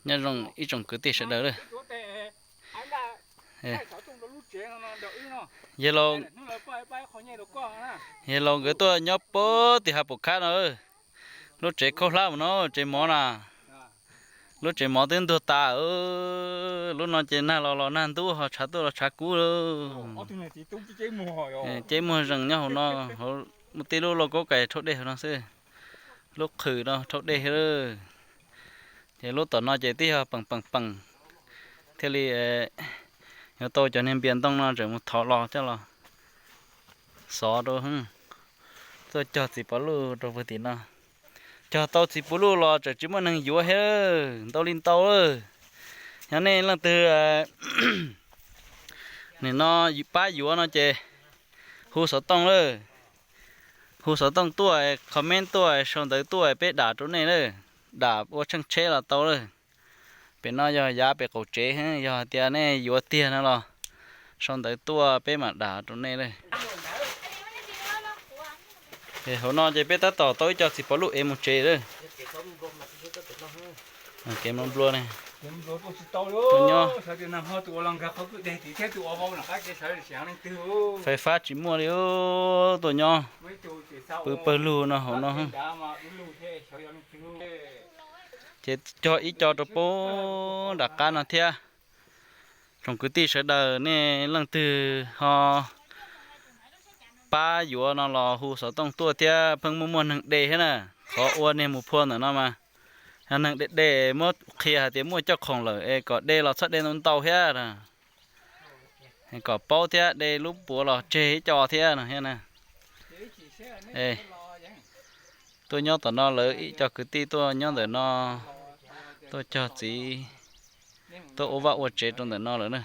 Nyob zoo ib tsoom kwv tij sawv daws lawm. Yawg laus, yawg laus nkawd tuaj nyob puag tim hav pum khab no. Lub tsev khaub hlab mus no, tsev mov na. Lub tsev mov twb ntuag tas. Lub no ces nag los los nag ntub, ho tshav tuaj los tshav kub. Ceb muag zees nyob hauv no, muaj tib lub lauj kaub kais rhaub dej hauv no xwb. Lub qhwv no rhaub dej. Ces lub tom no ces twb yog peem peem peem, thiaj li yuav tau cov niag npias ntoo no tseem mus thov los coj los xov rau. Tuaj cog txiv pov luj rau puag tim no. Cog tau txiv pov luj los tseem tsis muaj neeg yuav thiab, ntau li ntau lawm. Yog nej leej twg nim no pab yuav no ces hu xov tooj lawm. Hu xov tooj tuaj, comment tuaj, sau ntawv tuaj, peb dam rau nej lawm. Dam ua tsheej tsheb los tau lawm. Pem no yog yav pem qaum tsev, yog hais tias nej yuav tiag no los sau ntawv tuaj peb mam dam rau nej lawm. Es hauv no ces peb tab tom tau ib co txiv pov luj ev mus tsev lawm. Kev nplua nplua ne. Tuaj nyob. Fais fab tsis muaj li, tuaj nyob pw pawg lug no hauv no. Ces cog ib co rau puag nram qab no thiab. Tsoom kwv tij sawv daws nej leej twg ho pab yuav no los hu xov tooj tuaj thiab, pheej muaj muaj neeg de thiab na. Qhov ua niag mus phua ntawm no mas yog neeg de de, muab qhia hais tias muaj coj khoom lawm es kom de los txhob de ntau ntau thiab, kom paub thiab, de lub puav los tseg ib co thiab no thiab na. Tuaj nyob tom no lawv ib co kwv tij tuaj nyob ntawm no, tuaj cog txiv, tuaj ua vaj ua tsev rau ntawm no lawm na.